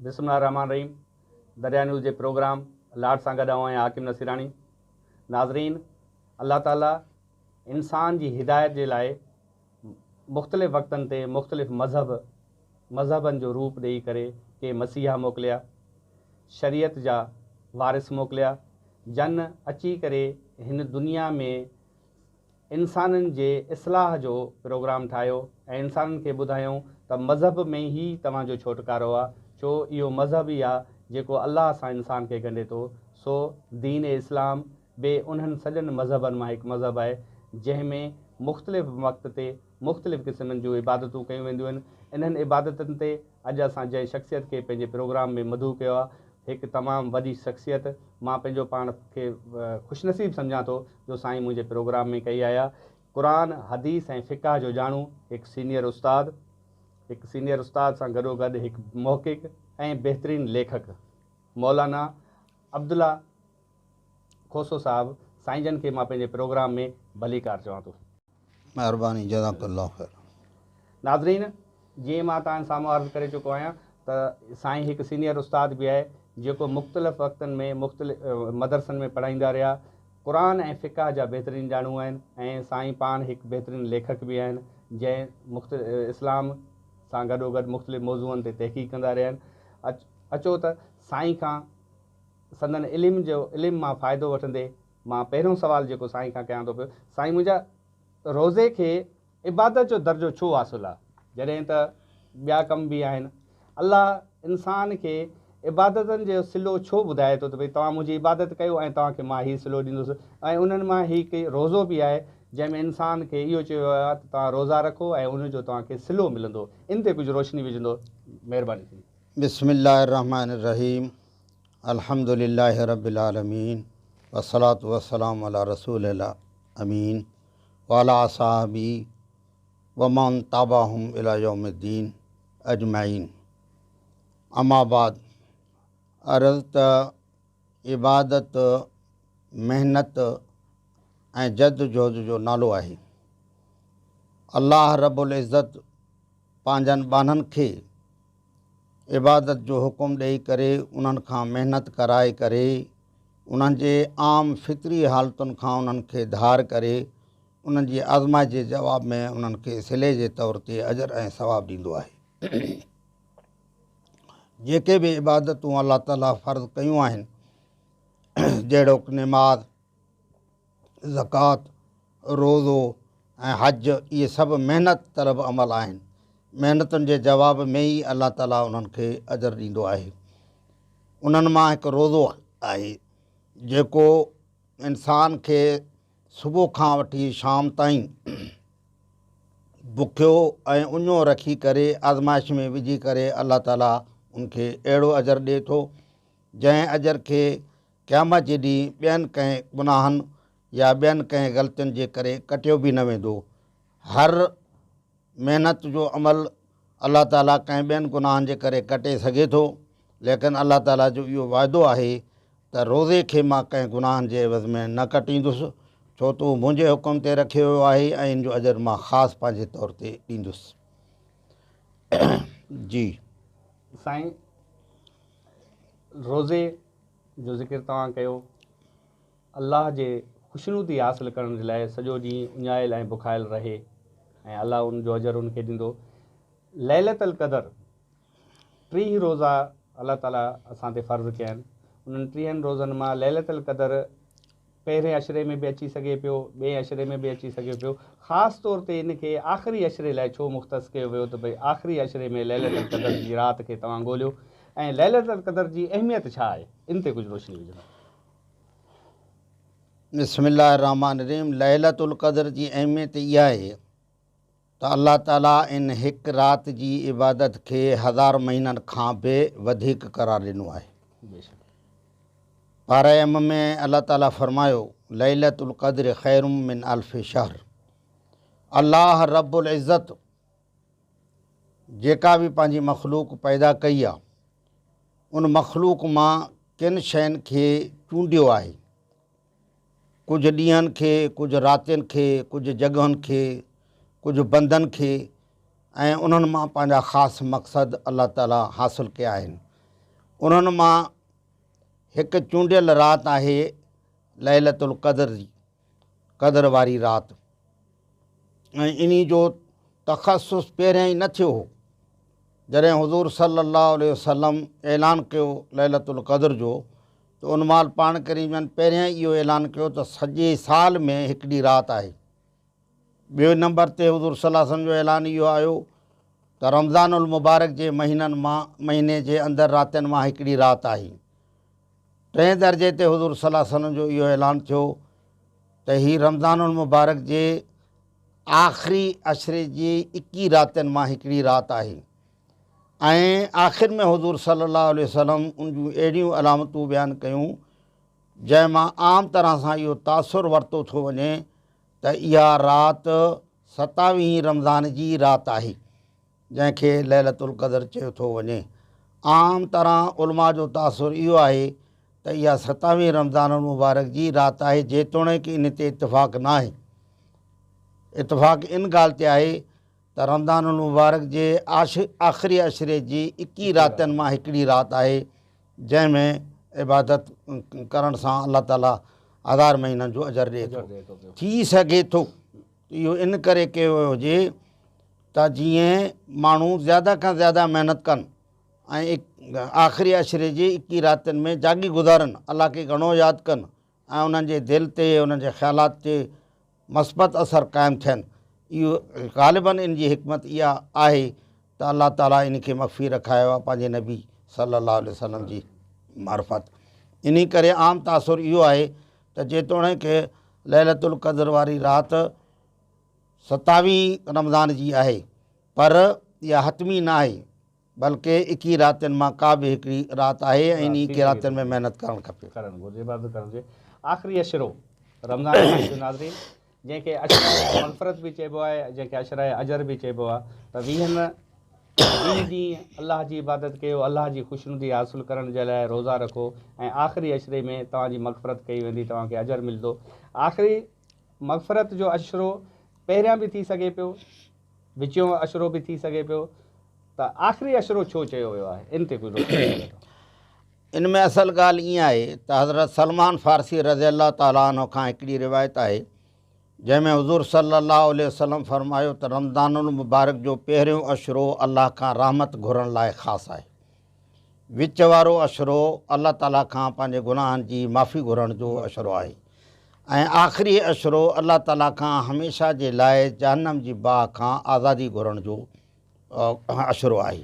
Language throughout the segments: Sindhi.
بسم الله الرحمٰن الرحيم دريا نيوز جي پروگرام لاڙ سان گڏ آئون آهيان حاڪم نصيراڻي ناظرين الله تعالي انسان جي هدايت جي لاء مختلف وقتن تي مختلف مذهب مذهبن جو روپ ڏيئي ڪري ڪي مسيحا موڪليا شريعت جا وارث موڪليا جن اچي ڪري هن دنيا ۾ انسانن جي اصلاح جو پروگرام ٺاهيو ۽ انسانن کي ٻڌايائون ته مذهب ۾ ئي توهان جو ڇوٽڪارو آ، ڇو اهو مذهب ئي آ جيڪو الله سان انسان کي ڳنڍي ٿو، سو دين اسلام به انهن سڄن مذهبن مان هڪ مذهب آهي جنهن ۾ مختلف وقت تي مختلف قسمن جون عبادتون ڪيون وينديون آهن، انهن عبادتن تي اڄ اسان جنهن شخصيت کي پنهنجي پروگرام ۾ مدعو ڪيو آهي هڪ تمام وڏي شخصيت مان پنهنجو پاڻ کي خوش نصيب سمجهان ٿو جو سائين منهنجي پروگرام ۾ ڪهي آيا قرآن حديث ۽ فقه جو ڄاڻو هڪ سينيئر استاد هڪ سينيئر استاد سان گڏو گڏ هڪ محقق ۽ بهترين ليکڪ مولانا عبدالله کوسو صاحب سائين جن کي مان پنهنجي پروگرام ۾ ڀليڪار چوان ٿو. مهرباني جزاڪ الله خير. ناظرين جيئن مان توهان سامهون عرض ڪري چڪو آهيان ته سائين هڪ سينيئر استاد به آهي جيڪو مختلف وقتن ۾ مختلف مدرسن ۾ پڙهائيندا رهيا قرآن ۽ فقه جا بهترين ڄاڻو آهن ۽ سائين پاڻ هڪ بهترين ليکڪ به آهن جنهن مختلف اسلام سان گڏوگڏ مختلف موضوعن تي تحقيق ڪندا رهيا آهن اچو ته سائين کان سندن علم جو علم مان فائدو وٺندي مان پهريون سوال جيڪو سائين کان ڪيان ٿو پيو سائين منهنجا روزي کي عبادت جو درجو ڇو حاصل آ جڏهن ته ٻيا ڪم به آهن الله انسان کي عبادتن جو صلو ڇو ٻڌائي ٿو ته ڀئي توهان منهنجي عبادت ڪيو ۽ توهان کي مان هي صلو ڏيندس ۽ انهن مان هي هڪ روزو به آهي جنهن ۾ انسان کي اهو چيو ويو آهي ته توهان روزا رکو ۽ ان جو توهان کي صلو ملندو ان تي ڪجهه روشني وجهندو مهرباني ٿيندي. بسم الله الرحمٰن الرحيم الحمد لله رب العالمين والصلاة والسلام علي رسول الامين وعلي اصحابه ومن تابعهم الي يوم الدين اجمعين اما بعد عرض ته عبادت محنت ۽ جدوجهد جو نالو آهي الله رب العزت پنهنجن ٻانهن کي عبادت جو حڪم ڏئي ڪري انهن کان محنت ڪرائي ڪري انهن جي عام فطري حالتن کان انهن کي ڌار ڪري انهن جي آزمائش جي جواب ۾ انهن کي صلي جي طور تي اجر ۽ ثواب ڏيندو آهي. جيڪي به عبادتون الله تعالي فرض ڪيون آهن جهڙوڪ نماز، زڪوات، روزو ۽ حج اهي سڀ محنت طلب عمل آهن. محنتن جي جواب ۾ ئي الله تعاليٰ انهن کي اجر ڏيندو آهي. انهن مان هڪ روزو آهي جيڪو انسان کي صبح کان وٺي شام تائين بکيو ۽ اڃو رکي ڪري آزمائش ۾ وجهي ڪري الله تعاليٰ ان کي اهڙو اجر ڏئي ٿو جنهن اجر کي قيامت جي ڏينهن ٻين ڪنهن گناهن يا ٻين ڪنهن غلطين جي ڪري ڪٽيو به نه ويندو. هر محنت جو عمل الله تعاليٰ ڪنهن ٻين گناهن جي ڪري ڪٽي سگهي ٿو، ليڪن الله تعاليٰ جو اهو وعدو آهي ته روزي کي مان ڪنهن گناهن جي عيوض ۾ نه ڪٽيندس، ڇو ته اهو منهنجي حڪم تي رکيو ويو آهي ۽ ان جو اجر مان خاص پنهنجي طور تي ڏيندس. جي. سائين روزي جو ذڪر توهان ڪيو، الله جي خوشنودي حاصل ڪرڻ جي لاء سڄو ڏينهن اڃايل ۽ بکايل رهي ۽ الله ان جو اجر ان کي ڏيندو. ليلة القدر 30 روزا الله تعالي اسان تي فرض ڪيا آهن، انهن ٽيهن روزن مان ليلة القدر پهرين عشري ۾ به اچي سگهي پيو، ٻئين عشري ۾ به اچي سگهي پيو. خاص طور تي ان کي آخري عشري لاء ڇو مختص ڪيو ويو ته ڀئي آخري عشري ۾ ليلة القدر جي رات کي توهان ڳوليو ۽ ليلة القدر جي اهميت ڇا آهي؟ ان تي ڪجهه روشني وجهندا. بسم الله الرحمٰن الرحيم ليلة القدر جي اهميت اها آهي ته الله تعاليٰ ان هڪ رات جي عبادت کي هزار مهينن کان به وڌيڪ قرار ڏنو آهي. پاره عم ۾ الله تعاليٰ فرمايو، ليلة القدر خير من الف شهر الله رب العزت جيڪا به پنهنجي مخلوق پيدا ڪئي آهي ان مخلوق مان ڪن شين کي چونڊيو آهي. ڪجهه ڏينهن کي، ڪجهه راتين کي، ڪجهه جڳهن کي، ڪجهه بندن کي ۽ انهن مان پنهنجا خاص مقصد الله تعاليٰ حاصل ڪيا آهن. انهن مان هڪ چونڊيل رات آهي ليلة القدر جي، قدر واري رات ۽ انهي جو تخصص پهريائين ئي نه ٿيو هو. جڏهن حضور صلي الله عليه وسلم اعلان ڪيو ليلة القدر جو ته ان مهل پاڻ ڪريم جن پهريائين اهو اعلان ڪيو ته سڄي سال ۾ هڪڙي رات آهي. ٻيو نمبر تي حضور صلي الله عليه وسلم جو اعلان اهو آيو ته رمضان المبارڪ جي مهينن مان مهيني جي اندر راتين مان هڪڙي رات آهي. ٽئين درجي تي حضور صلي الله عليه وسلم جو اهو اعلان ٿيو ته هي رمضان المبارڪ جي آخري عشري جي اڪي راتين مان هڪڙي رات آهي ۽ آخر ۾ حضور صلي الله عليه وسلم ان جون اهڙيون علامتون بيان ڪيون جنهن مان عام طرح سان اهو تاثر ورتو ٿو وڃي ته اها رات ستاويهين رمضان جي رات آهي جنهن کي ليلة القدر چيو ٿو وڃي. عام طرح علماء جو تاثر اهو آهي ته اها ستاويهين رمضان المبارڪ جي رات آهي جيتوڻيڪ ان تي اتفاق ناهي. اتفاق ان ڳالهه تي آهي ته رمضان المبارڪ جي آخري عشري جي اڪي راتين مان هڪڙي رات آهي جنهن ۾ عبادت ڪرڻ سان الله تعالي هزار مهينن جو اجر ڏئي ٿو. ٿي سگهي ٿو ته اهو ان ڪري ڪيو ويو هجي ته جيئن ماڻهو زياده کان زياده محنت ڪن ۽ آخري عشري جي اڪي راتين ۾ جاڳي گذارن، الله کي گهڻو ياد ڪن ۽ انهن جي دل تي انهن جي خيالات تي مثبت اثر قائم ٿين. اهو غالباً ان جي حڪمت اها آهي ته الله تعاليٰ ان کي مخفي رکايو آهي پنهنجي نبي صلي الله عليه وسلم جي معرفت. انهي ڪري عام تاثر اهو آهي ته جيتوڻيڪ ليلة القدر واري رات ستاويهين رمضان جي آهي پر اها حتمي نه آهي بلڪه اڪي راتين مان ڪا به هڪڙي رات آهي ۽ انهي اڪي راتين ۾ محنت ڪرڻ کپي. ڪرڻ گهرجي عبادت ڪرڻ گهرجي. آخري عشرو رمضان شريف جو ناظرين جنهن کي عشرة مغفرت به چئبو آهي جنهن کي عشرة اجر به چئبو آهي ته ويهن ويهه ڏينهن الله جي عبادت ڪيو الله جي خوشنودي حاصل ڪرڻ جي لاء روزا رکو ۽ آخري عشري ۾ توهان جي مغفرت ڪئي ويندي توهان کي اجر ملندو آخري مغفرت جو عشرو پهريان به ٿي سگهي پيو، وچيون عشرو به ٿي سگهي پيو ته آخري عشرو ڇو چيو ويو آهي؟ ان تي ڪجهه روشني وجهو. ان ۾ اصل ڳالهه ائين آهي ته حضرت سلمان فارسي رضي الله تعالٰي عنه کان هڪڙي روايت آهي جنهن ۾ حضور صلي الله عليه وسلم فرمايو ته رمضان المبارڪ جو پهريون عشرو الله کان رحمت گهرڻ لاء خاص آهي. وچ وارو عشرو الله تعاليٰ کان پنهنجي گناهن جي معافي گهرڻ جو عشرو آهي ۽ آخري عشرو الله تعاليٰ کان هميشه جي لاء جهنم جي باهه کان آزادي گهرڻ جو عشرو آهي.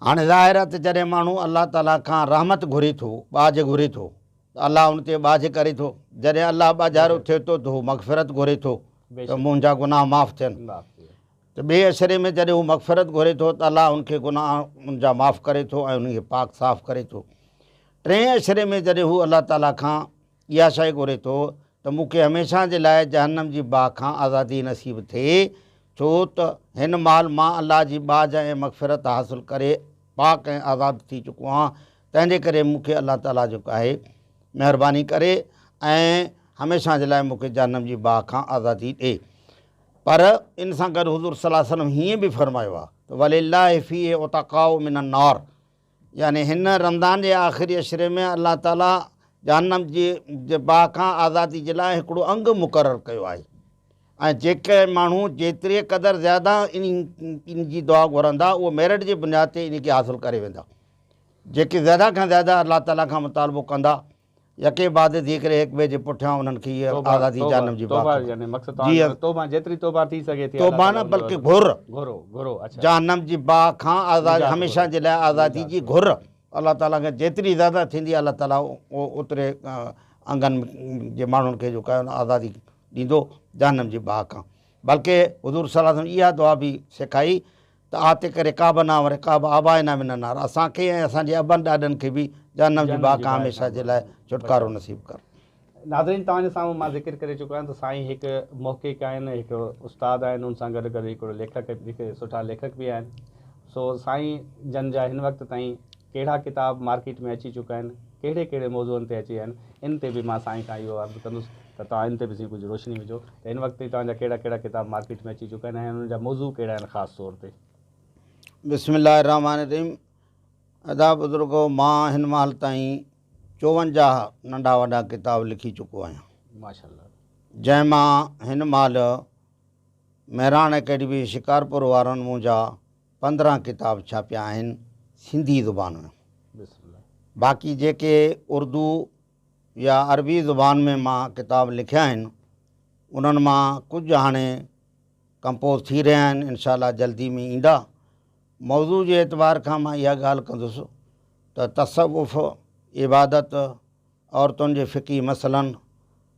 هاڻي ظاهر آهي ته جڏهن ماڻهو الله تعاليٰ کان رحمت گهري ٿو، ٻاجهه گهري ٿو ته الله ان تي ٻاجهه ڪري ٿو. جڏهن الله ٻاجهارو ٿئي ٿو ته هو مغفرت گهري ٿو ته منهنجا گناهه معاف ٿين. ته ٻئي عشري ۾ جڏهن هو مغفرت گهري ٿو ته الله ان کي گناهه ان جا معاف ڪري ٿو ۽ ان کي پاڪ صاف ڪري ٿو. ٽئين عشري ۾ جڏهن هو الله تعاليٰ کان اها شيء گهري ٿو ته مون کي هميشه جي لاء جهنم جي باهه کان آزادي نصيب ٿئي ڇو ته هن مهل مان الله جي ٻاجهه ۽ مغفرت حاصل ڪري پاڪ ۽ آزاد ٿي چڪو آهيان تنهن جي ڪري مون کي الله تعاليٰ جيڪو آهي مهرباني ڪري ۽ هميشه جي لاء مون کي جهنم جي باهه کان آزادي ڏئي. پر ان سان گڏ حضور صلي الله عليه وسلم هيئن به فرمايو آهي ته ولله فيه عتقاء من النار يعني هن رمضان جي آخري عشري ۾ الله تعالي جهنم جي باهه کان آزادي جي لاء هڪڙو انگ مقرر ڪيو آهي ۽ جيڪي ماڻهو جيتري قدر زياده ان جي دعا گهرندا اهو ميرٽ جي بنياد تي ان کي حاصل ڪري ويندا جيڪي زياده کان زياده الله تعالي کان مطالبو ڪندا يڪي بعد ٿي ڪري هڪ ٻئي جي پٺيان انهن کي هيء آزادي جهنم جي باهه کان جي توبه نه بلڪه گهر جهنم جي باهه کان آزادي هميشه جي لاء آزادي جي گهر الله تعاليٰ کان جيتري زياده ٿيندي الله تعاليٰ اوتري انگن جي ماڻهن کي جيڪو آهي آزادي ڏيندو جهنم جي باهه کان بلڪه حضور صلي الله عليه وسلم اها دعا به سيکاري ته اعتق رقابنا و رقاب آبائنا من النار اسان کي ۽ اسان جي ابن ڏاڏن کي به جهنم جي باهه کان هميشه جي لاء ڇوٽڪارو نصيب ڪر. ناظرين توهان جي سامهون مان ذڪر ڪري چڪو آهيان ته سائين هڪ محقق آهن هڪ استاد آهن ان سان گڏ گڏ هڪڙو ليکڪ هڪ سٺا ليکڪ به آهن سو سائين جن جا هن وقت تائين ڪهڙا ڪتاب مارڪيٽ ۾ اچي چڪا آهن ڪهڙي ڪهڙي موضوعن تي اچي آهن ان تي به مان سائين کان اهو عرض ڪندس ته توهان ان تي به سائين ڪجهه روشني وجهو ته هن وقت تائين توهان جا ڪهڙا ڪهڙا ڪتاب مارڪيٽ ۾ اچي چڪا آهن ۽ انهن جا موضوع ڪهڙا آهن خاص طور تي. بسم الله الرحمٰن الرحيم. ادا بزرگو، مان هن مهل تائين 54 ننڍا وڏا ڪتاب لکي چڪو آهيان. ماشاءالله. جنهن مان هن مهل مهراڻ اڪيڊمي شڪارپور وارن منهنجا 15 ڪتاب ڇاپيا آهن سنڌي زبان ۾. باقي جيڪي اردو يا عربي زبان ۾ مان ڪتاب لکيا آهن انهن مان ڪجهه هاڻي ڪمپوز ٿي رهيا آهن، انشاء الله جلدي ۾ ايندا. موضوع جي اعتبار کان مان اها ڳالهه ڪندس ته تصوف، عبادت، عورتن جي فقهي مسئلن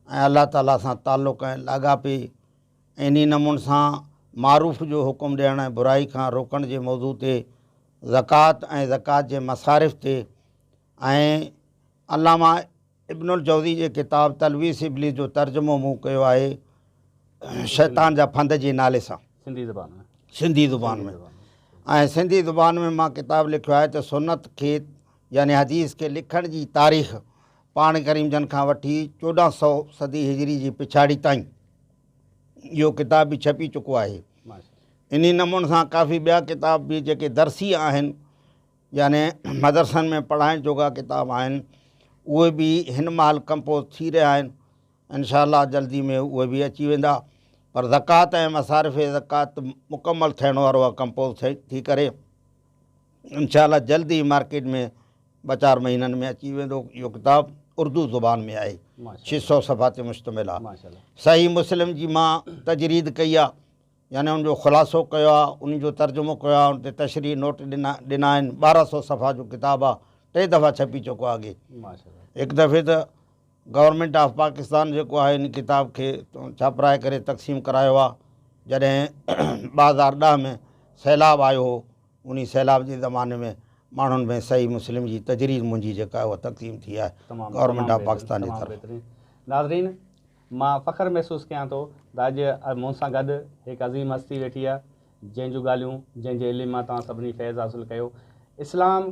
۽ الله تعاليٰ سان تعلق ۽ لاڳاپي ۽ انهي نموني سان معروف جو حڪم ڏيڻ ۽ برائي کان روڪڻ جي موضوع تي، زڪوات ۽ زڪوات جي مصارف تي ۽ علامه ابن الجوزي جي ڪتاب تلبيس ابليس جو ترجمو مون ڪيو آهي شيطان جا ڦند جي نالي سان سنڌي زبان ۾. سنڌي زبان ۾. ۽ سنڌي زبان ۾ مان ڪتاب لکيو آهي ته سنت کي يعني حديث کي لکڻ جي تاريخ پاڻ ڪريم جن کان وٺي 1400 صدي هجري جي پڇاڙي تائين. اهو ڪتاب به ڇپي چڪو آهي. انهي نموني سان ڪافي ٻيا ڪتاب به جيڪي درسي آهن يعني مدرسن ۾ پڙهائڻ جوڳا ڪتاب آهن اهي به هن مهل ڪمپوز ٿي رهيا آهن. انشاء الله جلدي ۾ اهي به اچي ويندا. پر زڪوات ۽ مصارف زڪوات مڪمل ٿيڻ وارو آهي، ڪمپوز ٿي ڪري انشاء الله جلدي مارڪيٽ ۾ 2-4 مهينن ۾ اچي ويندو. اهو ڪتاب اردو زبان ۾ آهي، 600 صفحا تي مشتمل آهي. صحيح مسلم جي مان تجريد ڪئي آهي، يعني ان جو خلاصو ڪيو آهي، ان جو ترجمو ڪيو آهي، ان تي تشريح نوٽ ڏنا آهن. 1200 صفحا جو ڪتاب آهي، 3 دفعا ڇپي چڪو آهي اڳي. هڪ دفعي ته گورنمينٽ آف پاڪستان جيڪو آهي ان ڪتاب کي ڇاپرائي ڪري تقسيم ڪرايو آهي. جڏهن 2010 ۾ سيلاب آيو هو، انهي سيلاب جي زماني ۾ ماڻهن ۾ صحيح مسلم جي تجريد منهنجي جيڪا آهي اها تقسيم ٿي آهي گورنمينٽ آف پاڪستان جي طرفان. ناظرين، مان فخر محسوس ڪيان ٿو ته اڄ مون سان گڏ هڪ عظيم هستي ويٺي آهي، جنهن جون ڳالهيون، جنهن جي علم مان توهان سڀني فيض حاصل ڪيو. اسلام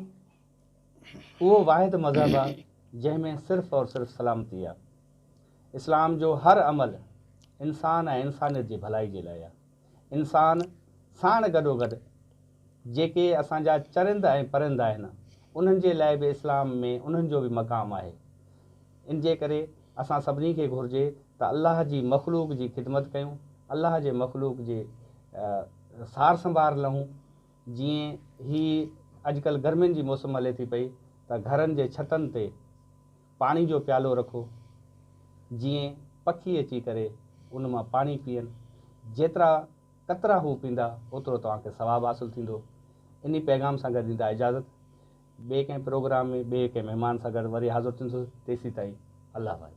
اهو واحد مذهب آهي جنهن ۾ صرف اور صرف سلامتي آهي. اسلام جو هر عمل انسان ۽ انسانيت جي ڀلائي جي لاء آهي. انسان ساڻ گڏوگڏ جيڪي اسان جا چرند ۽ پرند آهن انهن جي لاء به اسلام ۾ انهن جو به مقام آهي. ان جي ڪري اسان سڀني کي گهرجي ته الله جي مخلوق جي خدمت ڪيون، الله جي مخلوق جي سار سنڀار لهون. جيئن هي اڄڪلهه گرمين جي موسم هلي ٿي پئي ته گهرن جي ڇتن تي پاڻي جو پيالو رکو جيئن پکي اچي ڪري ان مان پاڻي پيئن. جيترا قطرا هو پيندا اوترو توهان کي ثواب حاصل ٿيندو. انهي پيغام سان گڏ ڏيندا اجازت. ٻئي ڪنهن پروگرام ۾ ٻئي ڪنهن مهمان سان گڏ وري حاضر ٿيندس. تيسين تائين الله واهي.